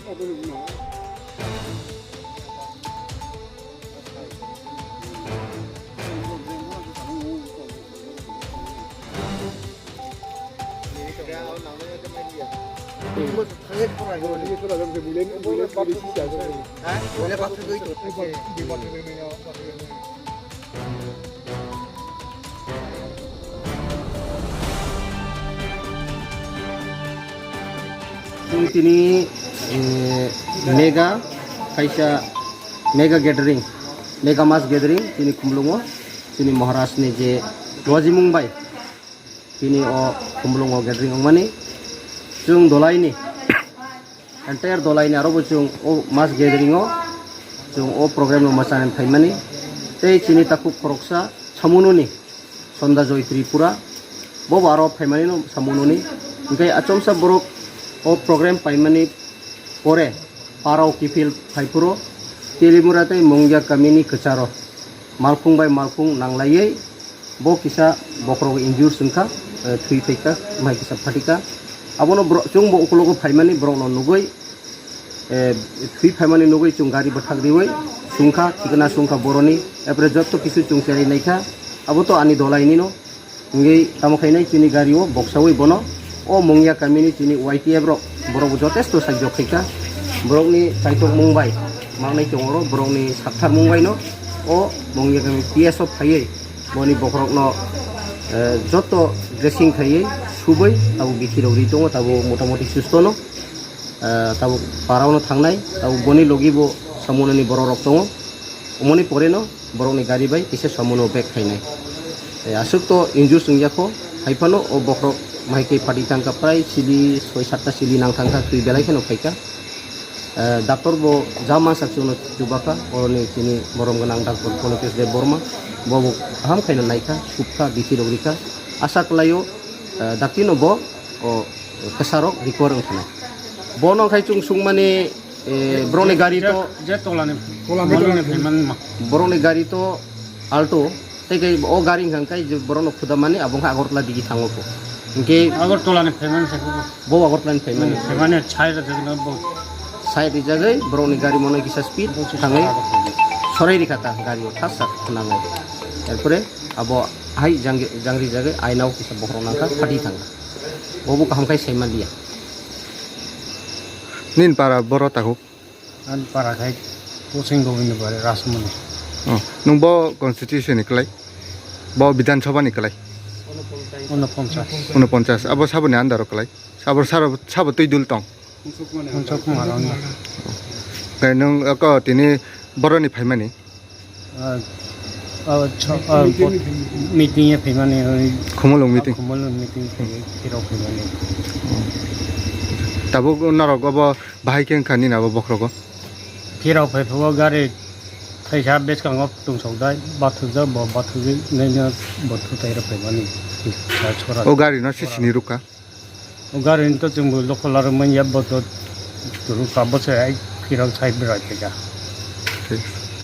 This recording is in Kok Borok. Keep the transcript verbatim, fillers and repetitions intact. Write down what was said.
Chwng tini, eh, mega kaisa mega gathering, mega mass gathering chini Khumlungo, chini Maharaj ni je twajimung bai tini o Khumlungo gathering wngmani. Chwng dolaini, entire dolaini aro bo chwng o mass gathering o chwng o program no mwchani phaimani. Tei chini takhuk khoroksa Samunoni, Sonda Joy Tripura, bo bo aro phaimani no Samunoni. Hingke achomsa borok o program paimani pore parao kiphil phaiphuro Telimura tei Mungya kamini kwcharo malkhung bai malkhung nanglaiwi bo kisa bokhorok injure wngkha, eh, thwi phaikha, mai kisa phatikha. Abono borok, chwngbo ukologo phaimani borokno nugwi, eh, thwi phaimani nugwi chwng gari bwthak riwi sungkha, thikna sungkha boroni, epre jotto kisu chwng cherwi naikha, abo to ani dolainino. Hingwi tamo khainai chini gari o boksawi bono o Mungya kamini chini Y T F rok, borok bo jotesto sajok khaikha, borokni chaitokmung bai mangnai tongoro, borokni saktharmung baino o Mungya kami P S o phaiwi boni bokhorokno, eh, joto dressing khaiwi subwi abo bithi rok ri tongo, tabuk motamoti sustono. Ah, tabuk parao no thangnai, tabuk boni logi bo Samunoni borok rok tongo, omoni pore no borok ni gari bai kisa Samuno bag khainai. Eh, aswk to injure wngya kho, hai phano o bokhorok mai khe pati thangkha, prai sili soi satta sili nang thangkha, twi belai kheno phaikha. Eh, doctor bo ja mansak chuno chubakha, oroni chini borom gwnang doctor Polokes Deb Borma, bo bo kaham khaino naikha, subkha, bithi rok rikha, asa kwlaio, eh, daktino bo o kwsarok recover wng thanai. Bono khai chwng sungmani, eh, borokni gari to, je tolani, tolani phaimani ma. Borokni gari to Alto, tei kai o gari wngkha kai je borokno khudamani abo wngkha Agartala digi thango kho. Hingke Agartala ni phaimani sa kho. Bo Agartala ni phaimani. Phaimani chai rajak na bo. Side rijagwi borokni gari mono kisa speed thangwi sorai rikha ta gari o thasa khwnangwi. Erpore abo hai jang-, jangri jagwi ainao kisa bokhorok nangkha, phati thangkha. Bobo kaham khai saima liya. Nin para boro takhuk? Ani para khai Kusing Gobindo Bari Rasmoni. Oh, nung bo constituency ni kwlai? Bo Bidhan Sabha ni kwlai? Unoponchas. Unoponchas. Abo saboni under o kwlai? Sabo, sabo, sabo twi dul tong? Unsuk Kumar Rangma. Kai nung ako tini boroni phaimani? Ah, ah, cho-, ah, bo-, meeting e phaimani, oi. Khumulwng meeting. Ah, Khumulwng meeting phai-, phirok phaimani. Tabuk norok obo bahai khe wngkha nini abo bokhorogo? Phirok phai phugo gari thaisa bwskango tungsok dai, bathujak bo, bathujak naina bo thutai rok phaimani. O gari no sisini rukha? O gari ni to chwng bo lokol aro manya bo to turu ka bo se ai phirok sai bwrai phaikha. Thik.